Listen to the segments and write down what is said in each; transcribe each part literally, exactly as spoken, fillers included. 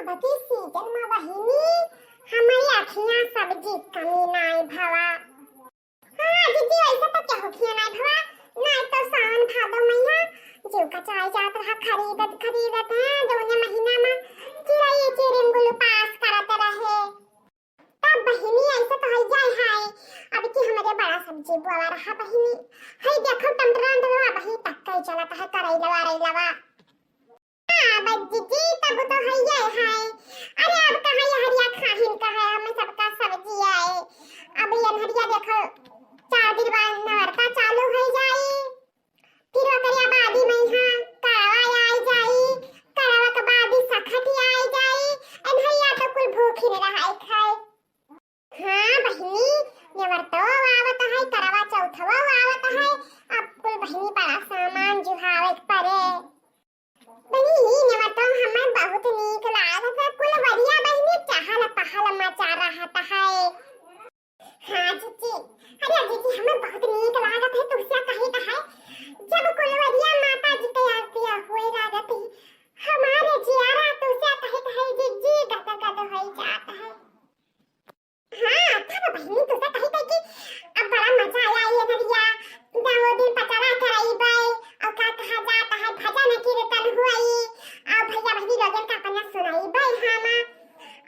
बती सीजन मा बहिनी, हमरी अखियाँ सब्जी कमी नाई भवा। हाँ, जिज्जी, ऐसे तो क्या होखिया नाई भवा, नाई तो सावन भादो मइहाँ जीव कचाई जात रहा, खरीदत, खरीदत है, जौने महीना मा चिड़ै चिरिंगुल उपास करत रहे। तब बहिनी ऐसे तो है जाए है, अब की हमरे बड़ा सब्जी बोआ रहा बहिनी, है देखो टमाटर, टमाटर, बहिनी तक कई चलत है, करैलवा, रैलवा। हाँ, बस जिज्जी, तब तो हइये है। अरे, अब कहाँ ये हरिया खाहिन का है, हमें सबका सब्जी आए। अब ये हरिया देखो, चार दिन बाद नवरता चालू होइ जाई। फिर ओकरे बाद ही मइहाँ करवा आई जाई, करवा के बाद ही सखत आई जाई। ए भइया तो कुल भूखी न रहाई खाए। हाँ बहिनी, नेवरतो आवत है, करवा चौथवा आवत है, अब कुल बहिनी बड़ा सामान जुहावे के परे। बहिनी, ई नेवरतो हमें बहुत नीक लागत है, कुल वरिया बहिनी चहल पहल मचा रहत है। हाँ जिज्जी, अरे जिज्जी, हमें बहुत नीक लागत है, तुमसे कही तो है, जब कुल वरिया माता जी के आरती होए लागत है, हमारे जियारा तुमसे कही तो है जिज्जी, गद गद हो जात है। हाँ, तब बहिनी तुमसे कही गई कि अब बड़ा मजा आया ये नरिया, दो दिन पचरा कराई बे, और का कहा जाता है, भजन कीर्तन हुई, और भइया बहिनी लोगन का अपना सुनाई बे हम,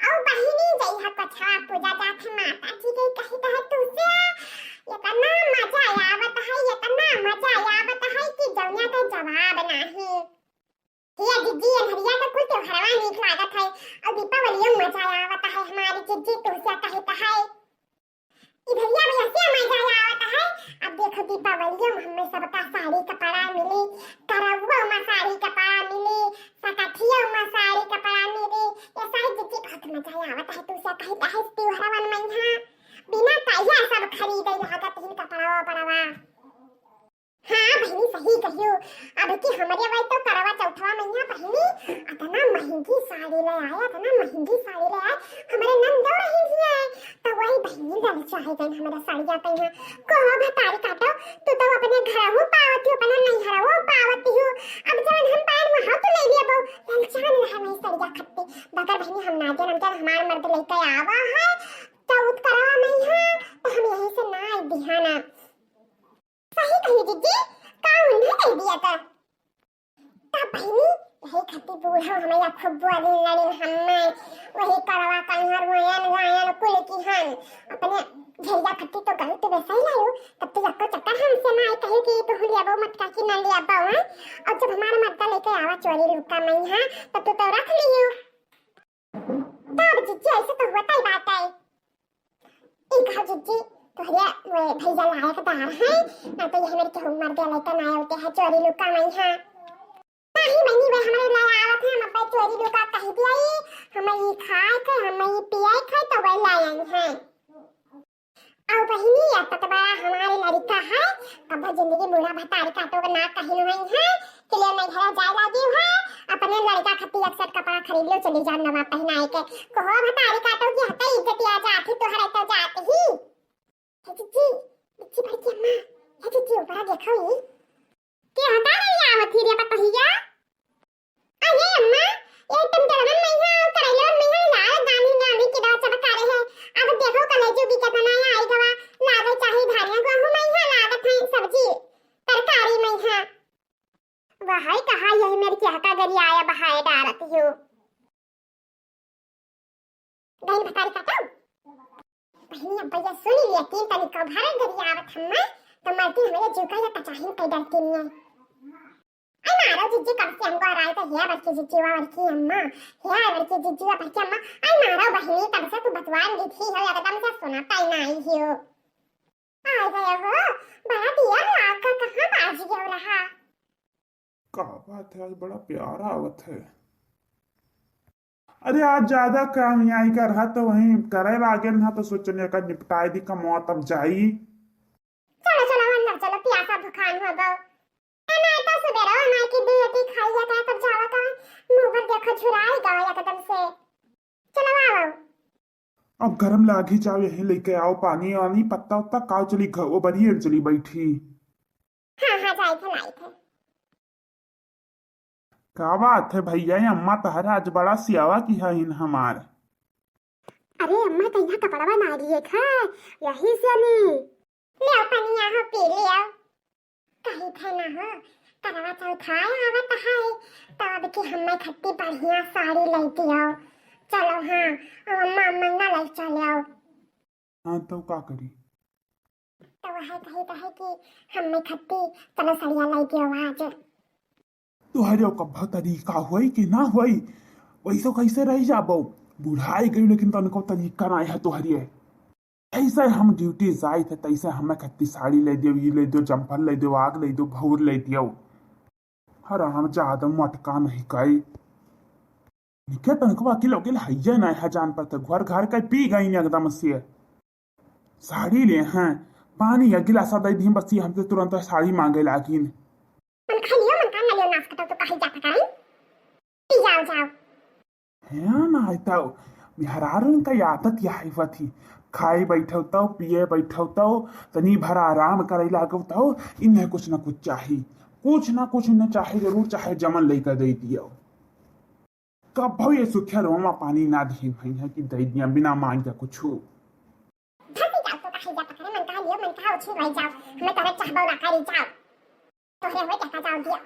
और बहिनी जई है कछा पूजा जात है माता जी के कही तो है तुमसे, इतना मजा आवत है, इतना मजा आवत है कि जौनिया के जवाब नहीं। हिया जिज्जी, अन्हरिया का कुल त्योहारवा नीक लागत है, और दीपावलियों में मजा आवत है हमारी जिज्जी, तुमसे कहे तो है। इधरिया भी ऐसे मजा आवत है। अब देखो दीपावलियों में हमें सबका साड़ी कपड़ा मिली, करवो में साड़ी कपड़ा मिली, सकथियों में साड़ी कपड़ा मिली, ये सारी जिज्जी बहुत मजा आवत है, तुमसे कहे तो है त्योहारवन में यहाँ बिना कहिया सब खरीदे लागत ही कपड़ा वपड़वा। हाँ बहिनी, सही कहियो। अब की हमरे वही तो करवा चौथवा मइहाँ बहिनी, अतना महंगी साड़ी ले आए, अतना महंगी साड़ी ले आए। हमरे नंदो रही थी आए, तो वही बहिनी ललचा है गई हमरे साड़िया पे है। को भतारी काटो, तू तो अपने घर हो पावती हो, अपने नैहर हो पावती हो। अब जवन हम पाए वहाँ तो ले लिया बहू, ललचा नहीं है वही साड़िया खत्ती। बगर बहिनी हम ना जन, हम जन हमार मर्द लेके आवा है, तो उत करवा मइहाँ, तो हम यहीं से ना दिहाना। सही कही जिज्जी, का उन्हें कह दिया था। तब बहिनी, यही खातिर बूढ़ा हमें या खूब बोली लड़िन हमें, वही करवा कहीं रोयन गायन कुल की हन, अपने झरिया खत्ती तो गलत वैसे ही लायो, तब तो यक्को चक्कर हमसे ना आए कहे कि तू लिया बो मटका की ना लिया बो, हैं? और जब हमारा मटका लेके आवा चोरी लुका मइहाँ, तब तू तो रख लियो। तब जिज्जी ऐसे तो होता ही बात है। ई कहा जिज्जी, तोहरे वो भैया लायकदार हैं, ना तो ये मेरे केहू मर गया लेता ना होते हैं चोरी लुका मइहाँ। नहीं बनी वे हमारे लाए आवत हैं, हम अब चोरी लुका कह दिया ई, हम ई खाए के, हम ई पिए के, तो वही लाए आई हैं। और बहिनी, या तो बड़ा हमारे लड़का है, कब जिंदगी बूढ़ा भतारी काटो के ना कहिन हुई है, कि ले नहीं घर जाए लागी है, अपने लड़का खातिर एक सेट कपड़ा खरीद लो, चली जाओ नवा पहनाए के। कहो भतारी काटो की हते इज्जत आ जाती, तोहरे तो जात ही। हे जिज्जी, बिच्ची बड़की अम्मा, हे जिज्जी, ऊपरा देखो ई। के हटा रही आवत ही रे पतोहिया? अरे अम्मा, ये टमाटरवन मइहाँ और करैलवन मइहाँ लाल गानी गानी के दवा चबका रहे हैं। अब देखो कलेजू की कितना आई गवा, लागे चाहे धानिया गेहूं मइहाँ लागत है सब्जी, तरकारी मइहाँ। वह है कहा यही मेरी क्या का गरी आया बहाए डालत हो। गई भतारी काटो। बहिनी, अब भैया सुन लिया, तीन तनी कौ भरल गरी आवत हम्मा, तो मरती हमारे जीव का या कचाहिन कई डरती नहीं है। आई मारो जिज्जी, कब से हमको आ रहा है तो हे बड़की जिज्जी, वा बड़की अम्मा, हे बड़की जिज्जी, वा बड़की अम्मा, आई मारो बहिनी, तब से तू बतवान दी थी हो, एकदम से सुनाता ही नहीं हो। आ गया हो, बड़ा दिया हो, आपका कहाँ बाज गया रहा? का बात है, आज बड़ा प्यार आवत है। अरे, आज ज्यादा काम यहाँ का रहा, तो वहीं करे लागे ना, तो सोचने का निपटाए दी कमवा, तब जाई। चलो, चलो, अंदर चलो, प्यासा भुखान हो गो। ए, मैं तो सुबेरे माई की दी थी, खाई जाता है, तब जावा का, मुंह पर देखो, झुराई गवा एकदम से। चलो, आओ। अब गरम लागी जाओ, यहीं लेके आओ पानी वानी, पत्ता उत्ता, काव चली घ-, वो बनिए चली बैठी। हाँ, हाँ, जाई थे, लाई थे। का बात है भैया, ये अम्मा तहरा आज बड़ा सियावा की है इन हमार। अरे अम्मा, कहिया कपड़वा ना लिए खा, यही से नी। ले पनिया हो, पी लियो। कही थे ना हो, करवा चौथ आए आवत है, तो अब की हम्मे खत्ती बढ़िया साड़ी ले दियो। चलो हाँ, अम्मा मंगा ले चलो। हाँ, तो का करी? तो वह कही तो है कि हम्मे खत्ती चलो सड़िया ले दियो आज। तोहरे कब्बो तरीका होई कि ना होई, वैसे कैसे रह जाबो? बुढ़ाई गई लेकिन तनको तरीका ना है तोहरे। ऐसे हम ड्यूटी जाई थे, तैसे हमें खत्ती साड़ी ले दियो, ये ले दियो, जम्पर ले दियो, आग ले दियो, भौर ले दियो। हराम ज्यादा मटका नहीं कई। निके तनकवा किलो किलो हइये ना है जान पर, तो घर घर के पी गई एकदम से। साड़ी ले हैं, पानी या गिलासा दे दी बस, ये हमसे तुरंत साड़ी मांगे लागिन। मन खा लियो, मन का ना लियो, नाश कटो तो कहीं जाता करें। पी जाओ, जाओ। हाँ ना, आई तो मेहरारून का आदत यह है वथी, खाए बैठो तो, पिए बैठो तो, तनी भर आराम करे लागो तो, इन्हें कुछ ना कुछ चाही, कुछ ना कुछ इन्हें चाहे जरूर, चाहे जमन लेकर दे दियो। कभो ये सुखिया रोमा पानी ना दिए भैया कि दे दिया बिना मांग के कुछ। धरती जाओ तो कहीं जाता करें, मन का लियो, मन का उछी रह जाओ, हमें तोरे चाहबो ना करी जाओ। तोहरे हुए कहता जाओ दिया।